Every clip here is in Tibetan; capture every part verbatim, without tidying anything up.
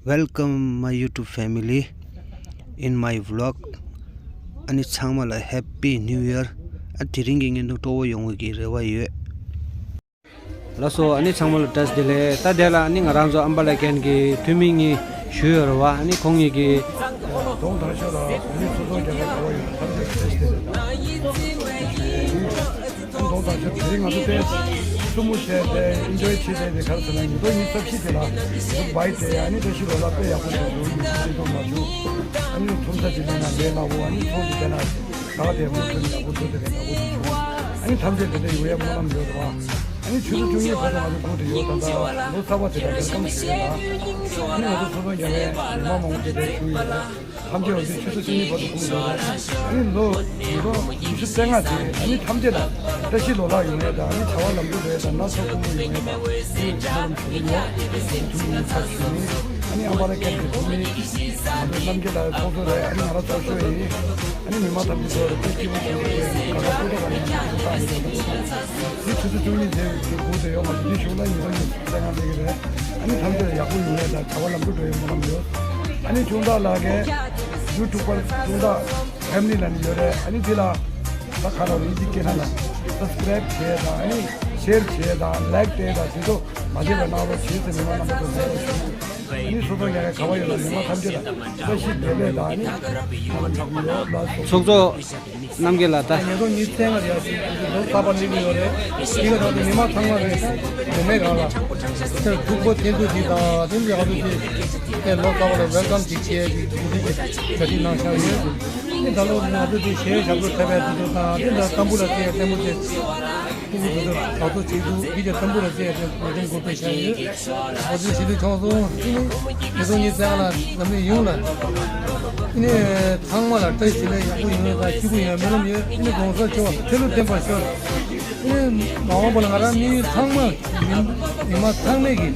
Welcome my YouTube family in my vlog. ཨ་ནི་ཚང་མ་ལ་Happy New Year. ཨ་དེ་རིང་གི་བརྙན་ཐུང་སྤྲོ་བོ་ཡོང་བའི་གི་རེ་བ་ཡོད། ལགས་སོ། ཨ་ནི་ཚང་མ་ལ་བཀྲ་ཤིས་བདེ་ལེགས། ད་དེ་ལ་ཨ་ནི་ང་རང་ཚོ་ཨམ་བ་ལ་ཀན་གི་འཐུས་མི་གཉིས་ཞུ་ཡོད་རེད་བ། ཨ་ནི་ཁོང་གཉིས་ཀྱིས། གདོང་དང་ཤོག་ལ་བོད་མི་སོ་སོ་རྒྱ་གར་གོ་ཡོད་ཐམས་ཅད་བཀྲ་ཤིས་བདེ་ལེགས། གདོང་དང་ཤོག་དེ་རིང་ང་ཚོ་དེ་སུ་མོ་བྱས་ཏེ་ཨིན་ཇོའི་བྱས་ཏེ་དེ་ག་རེ་ཟེར་ན་ཉིས་སྟོང་ཉི་ཤུ་རྩ་བཞི་དེ་ལ་འདུག་བྷའི་དེ་ཨ་ནི་བཀྲ་ཤིས་ལོ་ལ་དཔེ་ཡག་པོ་བྱུང་འདུག་ཉིན་ཤིན་ཏུ་མ་བྱུང་། ཨ་ནི་ཚོང་ས་ཅིག་ལེན་ན་ལས་སླ་བོ། ཨ་ནི་ཚོང་དེ་བལྟས་ན་ད་དེ་མུ་མཐུད་ཡག་པོ་འགྲོ་དེ་རེད། ཡག་པོ་བྱུང་། ཨ་ནི་ཐམས་ཅད་དེ་འདྲ་ཡོང་ཡ་སྨོན་ལམ་ཡོད་རེད་བ། ཨ་ནི་ཆུ་ཚོད་བཅུ་གཉིས་བར་དུ་ང་ཚོ་སྒུག་བསྡད་ཡོད། ད་ལྟ་ལོ་གསར་པ་དེ་ལ་ཝེལ་ཀམ་ཞུ་ཡས་ལ། ཨ་ནི་ང་ཚོ་ཚོ་ཚོ་རྒྱ་བལ་མི་མང་མང་པོ་དེ་འདྲ་བཞུགས་ཡོད་རེད། ཐམས་ཅད་འོ་དེ་ཆུ་ཚོད་བཅུ་གཉིས་བར་དུ་སྒུག་འདུག་རེད། ཨ་ནི་ལོ་ཉིས་སྟོང་ཉི་ཤུ་རྩ་ལྔ་དེ་ཨ་ནི་ཐམས་ཅད་ལ་བཀྲ་ཤིས་ལོ་ལེགས་ཡོང་ཡས་དང་། ཨ་ནི་བྱ་བ་ལམ་འགྲོ་འགྲོ་ཡས་དང་། ན་ཚ་སྐུ་ངོ་ཡོང་ཡས་དང་། ཨ་ནི་ཚོ་ལམ་ཞུ་གི་ཡོད། ཐུགས་ཉིན་ཚར་ཞུ་ནི། ཨ་ནི་ཨམ་བ་ལ་ཀན་གྱི་བུད་མེད་ང་ཚོ་རྣམ་རྒྱལ་ལགས་ཚོགས་གཙོ་རེད། ཨ་ནི་ང་རང་ཚོགས་གཙོ་ཡིན། ཨ་ནི་མི་མང་ཐམས་ཅད་ཚོ་རེ་ཐུགས་སྐྱིད་པོ་བྱུང་བའི་ག་ས་སྐུ་ཐོག་ག་ནས་ང་ཚོ་བཏང་ཡོད། འདི་ཆུ་ཚོད་བཅུ་གཉིས་དེ་སྒུག་བསྡད་ཡོད། ང་ཚོ་འདི་གཞུང་ལ་ཉིས་སྟོང་ཉི་ཤུ་རྩ་ལྔ་ལས་ཀྱི་རེད། ཨ་ནི་ཐམས་ཅད་ཡག་པོ་ཡོང་ཡས་དང་བྱ་བ་ལམ་འགྲོ་འགྲོ་ཡས་སྨོན་ལམ་ཡོད། ཨ་ནི་ཁྱུང་བདག་ལགས་ཀྱི་ཡུ་ཊུབ་པར་ཁྱུང་བདག་ཕེ་མི་ལི་ལབ་ནས་ཡོད་རེད། ཨ་ནི་འདི་ལ་ད་ག་རང་རིགས་ཀྱི་སྐད་ནང་ལ་སབ་སི་ཀ་རེབ་བྱས་དང་། ཨ་ནི་ཤེར་བྱས་དང་། ལའིཀ་བལྟས་དང་། དེ་ཚོ་མ་བརྗེད་པ་གནང་རོགས་བྱེད་ཟེར་མི་མང་རྣམ་པ་ཚོ་ལ་ཞུ། ཨ་ནི་སོ་སོ་ཡ་ཡ་ག་བ་ཡོད་ལ་མི་མང་ཐམས་ཅད་ལ་བཀྲ་ཤིས་བདེ་ལེགས་དང་། ཨ་ནི་ཚོགས་གཙོ་རྣམ་རྒྱལ་ལགས། ད་ཉིས་སྟོང་ཉི་ཤུ་རྩ་ལྔ་ལ་ཡ་ཞིག་ལོ་གསར་པ་སླེབས་ཀྱི་ཡོད་རེད། དེ་ག་ད་དུང་མི་མང་ཚང་མ་རེད། ངོ་མའི་སྒང་ལ་དེར་ཐུག་པོ་བསྟན་འཛུགས་ཅིག་དང་། དེ་ལ་ཡག་པོ་ཅིག་དེ་ལོ་གསར་པ་ལ་ཝེལ་ཀམ་ཅིག་བྱས་ཅིག་གུ་ཤྲི་ཅིག་གྲ་སྒྲིག་གནང་བཞག་ཡོད། ཨ་ནི་ད་ལོ་ང་ཚོ་དེ་གཞས་ཞབས་བྲོ་འཁྲབ་པའི་དུས་ཚོད་དང་། དེ་འདྲ་ཏམ་བུ་ལ་བརྩེ་ཡ་ལྟད་མོ་ཅིག་ཕྲུ་གུ་ཚོ་ཚོ་བག་ཚོ་བྱེད་འདུག་འདི་ག་ཏམ་བུ་ལ་བརྩེ་ཡ་དེ་ངོ་ཤེས་འགོ་སྤྲོད་བྱས་ཡོད། ཨོ་ཙི་ཞི་ལི་ཆོག་སོང་། ཨ་ནི་ཉིས་སྟོང་ཉི་ཤུ་རྩ་ལྔ་ལ་འཛམ་གླིང་ཡོངས་ལ་ཨ་ནི་ཚང་མ་ལ་བཀྲ་ཤིས་བདེ་ལེགས་ཡག་པོ་ཡོང་ཡ་དང་། སྐྱིད་པོ་ཡོང་ཡ་སྨོན་ལམ་ཡོད། ཨ་ནི་གོང་ས་མཆོག་ཚེ་ལོ་བརྟན་པར་ཤོག་ཨ་ནི་མ་འོངས་པ་ལ་ང་རང་མི་ཚང་མ་མི་མི་མང་ཚང་མས་ཀྱི་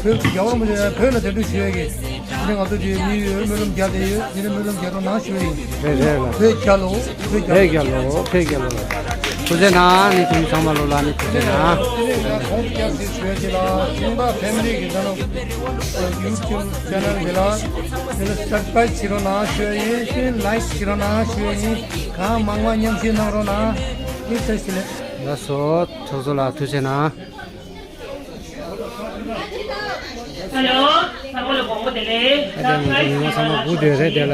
བོད་ཀྱི་རྒྱལ་བ་རིན་པོ་ཆེ་བོད་ལ་དད་གུས་ཞུ་ཡ་གི་དེ་ནས་ང་ཚོ་དེ་མི་ཡོད་སྨོན་ལམ་རྒྱག་བསྡད་ཡོད། དེ་ནས་སྨོན་ལམ་རྒྱག་རོགས་གནང་ཞུ་ཡ་ཡིན། རེད་རེད་ལ། བོད་རྒྱལ་ལོ། བོད་རྒྱལ་ལོ། བོད་རྒྱལ་ལོ། བོད་རྒྱལ་ལོ། ཐུགས་རྗེ་གནང་། ཨ་ནི་ཚང་མ་ལོ་ལ་ཨ་ནི་ཐུགས་རྗེ་གནང་། དེ་ནས་ང་ཁོང་སྐྱབས་སུ་ཞུ་ཡ་གི་ལ་ཁྱུང་བདག་ཕེ་མི་ལི་གི་ད་ལོ་ཡུ་ཊུབ་ཆེ་ནལ་གི་ལ་དེ་ལ་སབ་སི་ཀ་རེབ་བྱེད་རོགས་གནང་ཞུ་ཡ་ཡིན། དེ་ལའིཀ་བྱེད་རོགས་གནང་ཞུ་ཡ་ཡིན། གང་མང་མང་མཉམ་ཞུགས་གནང་རོགས་གནང་། ཨ་ནི་བཀྲ་ཤིས་བདེ་ལེགས། ལགས་སོ། ཚོགས་གཙོ་ལགས་ཐུགས་རྗེ་གནང་། ཧེ་ལོ། ཚང་མ་ལ་དགོང་མོ་བདེ་ལེགས། ཨ་ཅག་ང་ཚོ་མི་མང་ཚང་མ་སྒུག་བསྡད་ཡོད་རེད། དེ་ལ་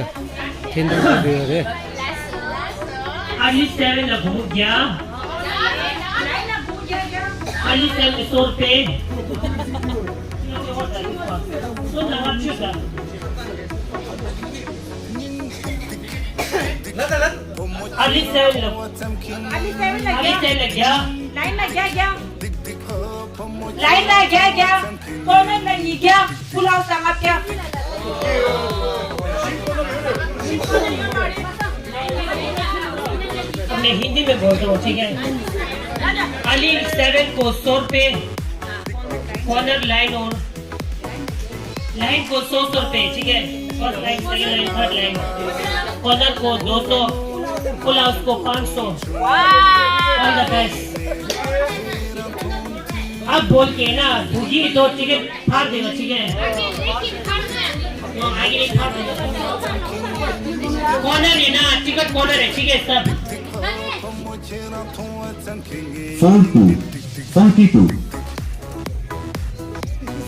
འཐེན་ཐུག་སྒུག་བསྡད་ཡོད་རེད། ཨར་ལི་སེ་ཝེན་ལ་སྒོར་མོ་བརྒྱ། ཨར་ལི་སེ་ཝེན་ལ་སོ་རུ་པེ། ཨར་ལི་སེ་ཝེན་ལ། ཨར་ལི་སེ་ཝེན་ལ་བརྒྱ། ལའིན་ལ་བརྒྱ་བརྒྱ། ལའིན་ལ་བརྒྱ་བརྒྱ། ཀོ་ནར་ལ་ཉིས་བརྒྱ། ཕུལ་ཨའུཊ་ལ་ལྔ་བརྒྱ། हमने हिंदी में बोलते हो, ठीक है? अली सेवन को सौ रुपए, कॉर्नर लाइन और लाइन को सौ सौ रुपए, ठीक है? First line, second line, third line. Corner को दो सौ, फुल हाउस को पाँच सौ। All the best। अब बोल के ना, भूखी तो टिकट फाड़ देगा, ठीक है? हाँ, आगे नहीं फाड़ देगा। कॉर्नर है ना, टिकट कॉर्नर है, ठीक है सब। Four two, forty two.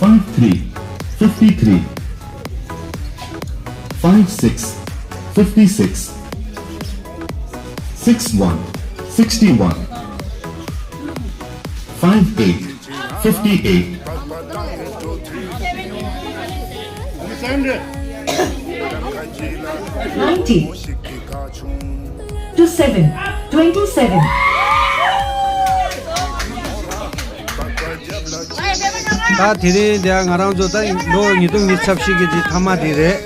Five three, fifty three. Five six, fifty six. Six one, sixty one. Five eight, fifty eight. Ninety. Two seven, twenty seven. ད་དེ་རིང་འདི་ང་རང་ཚོ་ད་ལོ་ཉིས་སྟོང་ཉི་ཤུ་རྩ་བཞི་གི་ཅིག་མཐའ་མ་དེ་རེད།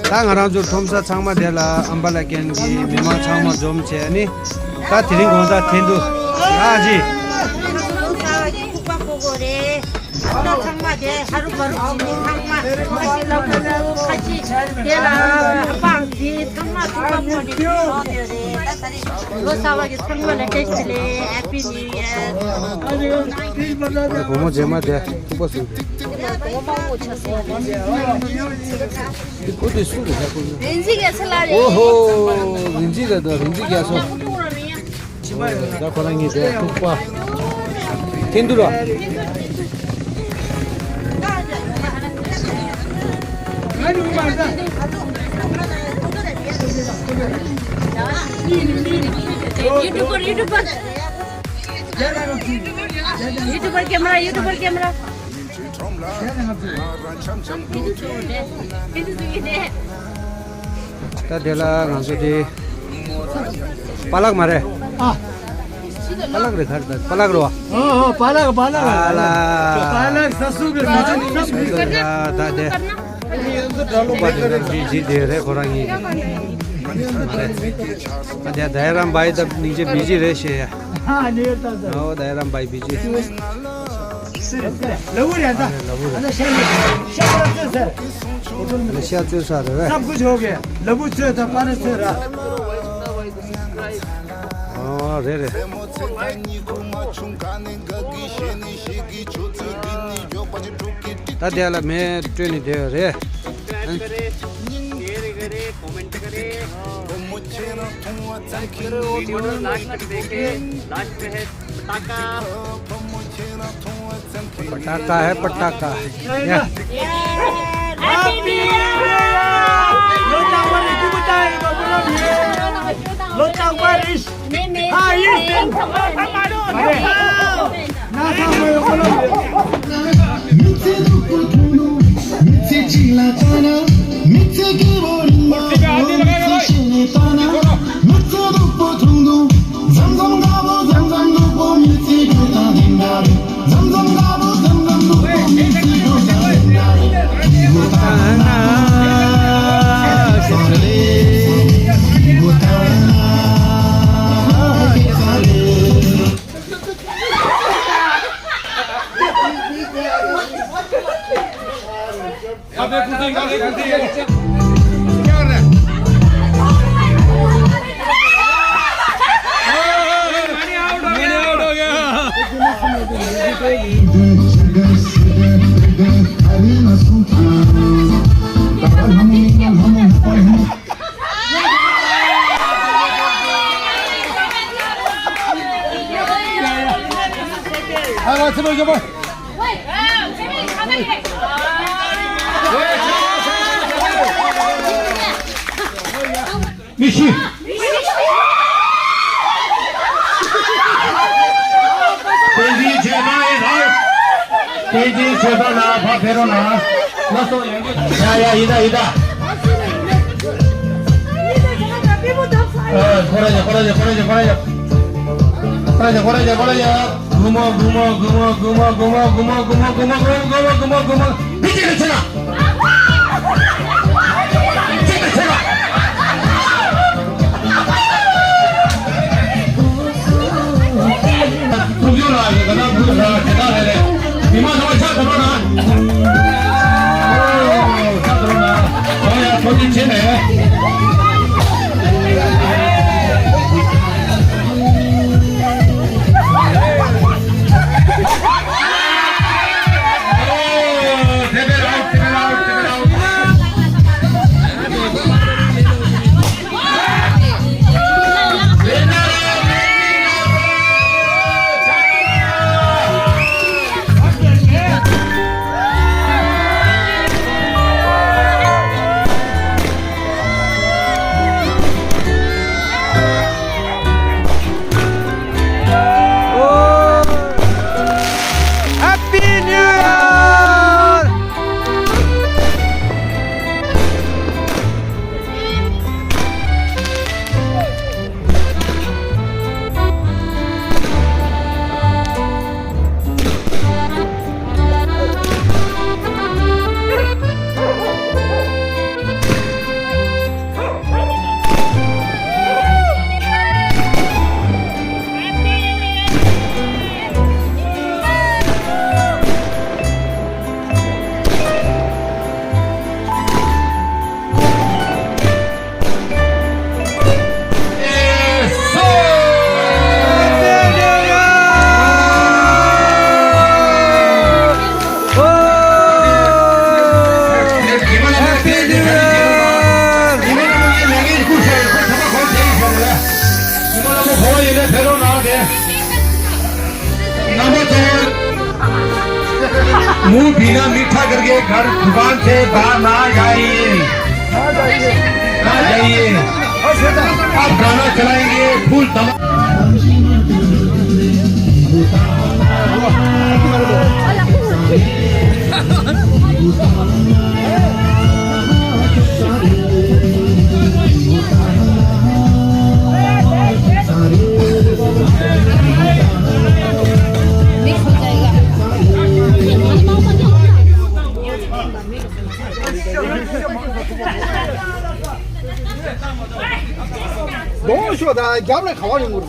ད་ང་རང་ཚོ་ཁྲོམ་ས་ཚང་མ་དེ་ལ་ཨམ་བ་ལ་ཀན་གྱི་མི་མང་ཚང་མ་འཛོམས་བྱས་ནི་ད་དེ་རིང་དགོང་དག་འཐེན་དུ་ཡག་ཅིག་ཐུག་པ་ཕོག་གོ་རེད། ད་ཚང་མ་དེ་ཧ་རུ་བ་རུ་བྱེད་ནི་ཚང་མ་ཁ་ཤས་ལ་ཁ་ཤས་དེ་ལ་ཨ་ཕའང་དེ་ཚང་མ་ཐུག་པ་ཕོག་ནས་ཡོང་ཡོད་རེད། ད་ད་རེས་ལོ་གསར་པ་གི་ཚང་མ་ལ་བཀྲ་ཤིས་བདེ་ལེགས། Happy New Year། ཨ་རེ་བུ་མོ་རྗེས་མ་དེ་ཐུག་པ་ཟིན། འདི་སུ་རེད་ཡ། ཁོ་རེད། རིན་ཆེན་རྒྱ་མཚོ་ལགས་རེད། ཨོ་ཧོ། རིན་ཆེན་རེད་དོ། རིན་ཆེན་རྒྱ་མཚོ། ད་ཁོ་རང་གཉིས་དེ་ཐུག་པ། ཐེན་ཐུ་ར། YouTuber, YouTuber. YouTuber camera, YouTuber camera. ད་དེ་ལ་ང་ཚོ་དེ་པ་ལག་མ་རེད། ཨ། པ་ལག་རེད། ག་རེ་ད་པ་ལག་རེད་བ། ཨོ་ཨོ། པ་ལག་པ་ལག་པ་ལག་པ་ལག་ས་སུ་གི་ས་སུ་གི། ད་དེ་པ་དེ་དེ་རེད། ཁོ་རང་གཉིས་མ་རེད། ད་དེ་ད་ཡ་རམ་བའི་ད་ནིང་ཅེ་བི་ཇི་རེད་ཤེས་ཡ། ཨ་ནི་ད་ད། ཨོ་ད་ཡ་རམ་བའི་བི་ཇི། ལ་བུ་རེད་ད། ལ་བུ་རེད། ཤ་ཤ་ཤ་ཤ་ཤ་ཤ། ཤ་ཤ་ཤ་ཤ། ལ་བུ་ཚོས་ད་པ་ར་ཚོས་ར། ཨོ་རེད་རེད། ད་དེ་ལ་མེ་སྤྲོད་ནི་དེ་རེད། कमेंट करें, शेयर करें, कमेंट करें। Video last तक देखें, लास्ट में है पटाखा। पटाखा है, पटाखा। या। Happy New Year! Lo chakwa ri kubutai, lo chakwa ri. མི་ཤི། པཎ་ཆེན་ཆོས་བདག་ཡིན་ཧ། པཎ་ཆེན་ཆོས་བདག་ལ་ཕ་ཕེ་རོ་ན། ལ་སོ་ཡང་གི། ཡ་ཡ་ཡིན་ད་ཡིན་ད། ཨ་ཁོ་ར་ཇ་ཁོ་ར་ཇ་ཁོ་ར་ཇ་ཁོ་ར་ཇ། ཁོ་ར་ཇ་ཁོ་ར་ཇ་ཁོ་ར་ཇ། གུ་མ་གུ་མ། མི་གཅིག་ལ་ཆེ་ལ། ཐུགས་རྗེ་ལ་ཡི་ག་ན་དགུ་ལ་དེ་དག་རེ་རེ། མི་མང་ཚང་མ་ཕྱག་ཐོབ་རོགས་གནང་། ཕྱག་ཐོབ་རོགས་གནང་། ཨོ་ཡ་ཐུགས་རྗེ་ཆེ་ནས། मुंह बिना मीठा करके घर दुकान से बाहर ना जाइए, ना जाइए। अब गाना चलाएंगे फुल धमाल। ལྡོག་ཤོག་ད་རྒྱབ་ལ་ག་བ་ཡོང་གི་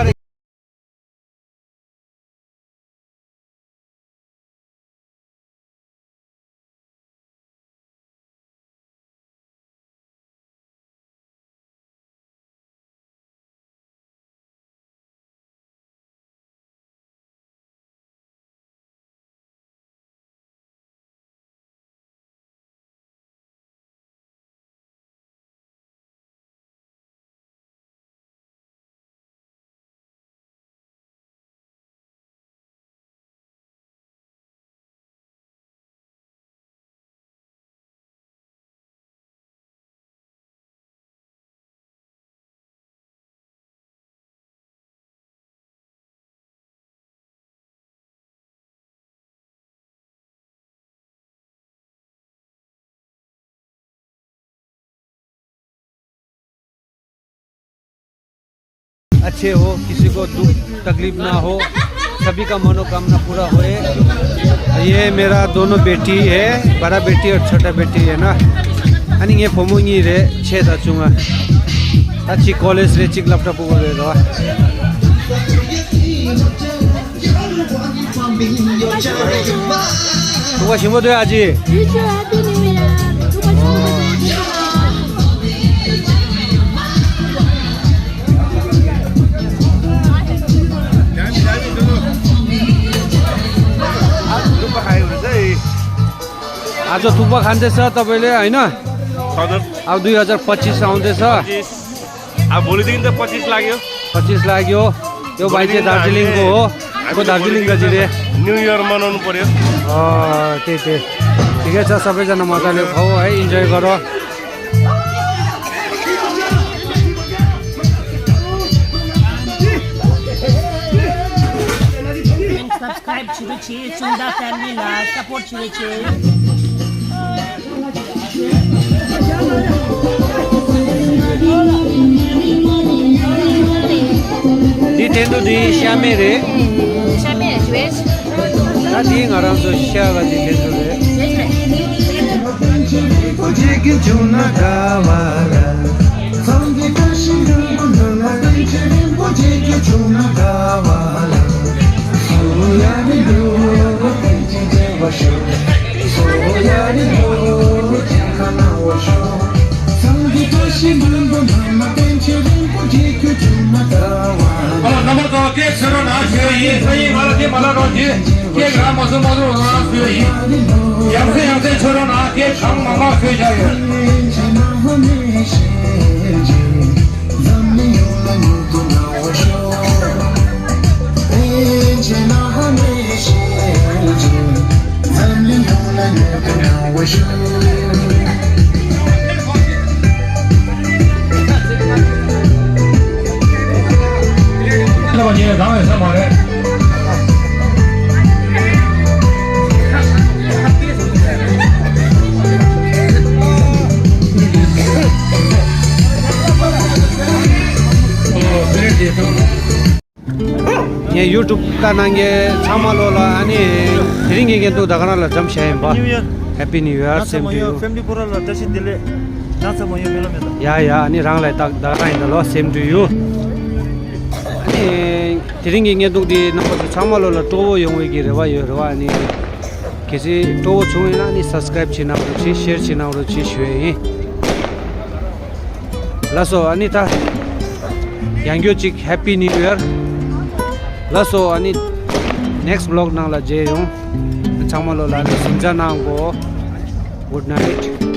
རེད། अच्छे हो, किसी को दुख तकलीफ ना हो, सभी का मनोकामना पूरा होए। ये मेरा दोनों बेटी है, बड़ा बेटी और छोटा बेटी है ना। अनि ये फोमो नी रे, छे दा चुंगा। अच्छी कॉलेज रे, चिक लपटा पुगो रे रो। ཐུག་པ་ཞིམ་པོ་འདུག་ཨ་ཅེ། You too, Happy New Year. ཐུག་པ་ཞིམ་པོ་འདུག་ཨ་ཅེ། आज थुक्पा खाँदैछ तपाईँले, होइन? हजुर। अब दुई हजार पच्चिस आउँदैछ। पच्चिस। अब भोलिदेखि त पच्चिस लाग्यो। पच्चिस लाग्यो। यो भाइ चाहिँ दार्जिलिङको हो। को दार्जिलिङ गजिरे। न्यु इयर मनाउनु पर्यो। अँ, त्यही, त्यही। ठिकै छ, सबैजना मजाले खाऊ है, इन्जोय गर। सब्सक्राइब छिटो छि, चुन्दा फ्यामिलीलाई सपोर्ट छिटो छि। འདི་འཐེན་ཐུག་འདི་ཤ་མེད་རེད། ཤ་མེད་ཝེཇ། ད་འདི་ང་རང་ཚོ་ཤ་ག་འདི་འཐེན་ཐུག་རེད། ཝེཇ་རེད། ཨོ་རྣམ་པ་ཚོ་སྐད་ཆེ་རུ་ནང་ཞུ་ཡིན། ཕ་ཡིས་ང་ལ་དེ་མ་ལབ་རོགས་གྱིས། སྐད་ག་མ་གསུང་མ་གསུང་རང་ཞུ་ཡིན། ཡང་སེ་ཡང་སེ་ཆེ་རུ་ནང་སྐད་གང་མང་མང་ཞུ་བྱ་ཡོད། འཛམ་གླིང་ཡོངས་ལ་མྱུར་དུ་སྣང་བར་ཤོག་པཎ་ཆེན་བླ་མའི་ཞལ་མཇལ། འཛམ་གླིང་ཡོངས་ལ་མྱུར་དུ་སྣང་བར་ཤོག་ལྷ་བ་ཉིད་ལ་དང་བའི་ས་མ་རེད། ངས་ཡུ་ཊུབ་ལྟ་གནང་མཁན་ཚང་མ་ལོ་ལ་ཨ་ནི་དེ་རིང་གི་འགན་འདུག་ད་ག་རང་ལ་འཛོམས་བྱས་ཡིན་པ། Happy New Year, same to you. ཕེ་མི་ལི་པུ་ར་ལ་བཀྲ་ཤིས་བདེ་ལེགས། ད་ཚང་མ་ཡོད་མེད་ལ་མེད་ལ། ཡ་ཡ། ཨ་ནི་རང་ལ་ད་ད་ག་རང་ཡིན་ད་ལོ། Same to you. ཨ་ནི་དེ་རིང་གི་བརྙན་ཐུང་འདི་རྣམ་པ་ཚོ་ཚང་མ་ལོ་ལ་སྤྲོ་བོ་ཡོང་བའི་གི་རེ་བ་ཡོད་རེད་བ། ཨ་ནི་གལ་སྲིད་སྤྲོ་བོ་བྱུང་ཡོད་ན་ཨ་ནི་སབ་སི་ཀ་རེབ་བྱེད་གནང་རོགས་གྱིས། ཤེར་བྱེད་གནང་རོགས་གྱིས་ཞུ་ཡ་ཡིན། ལགས་སོ། ཨ་ནི་ད་ཡང་བསྐྱར་ཅིག་Happy New Year། ལགས་སོ། ཨ་ནི་next vlog ནང་ལ་མཇལ་ཡོང་། ཚང་མ་ལོ་ལ་ཨ་ནི་གཟིམ་འཇག་གནང་གོ། Good night.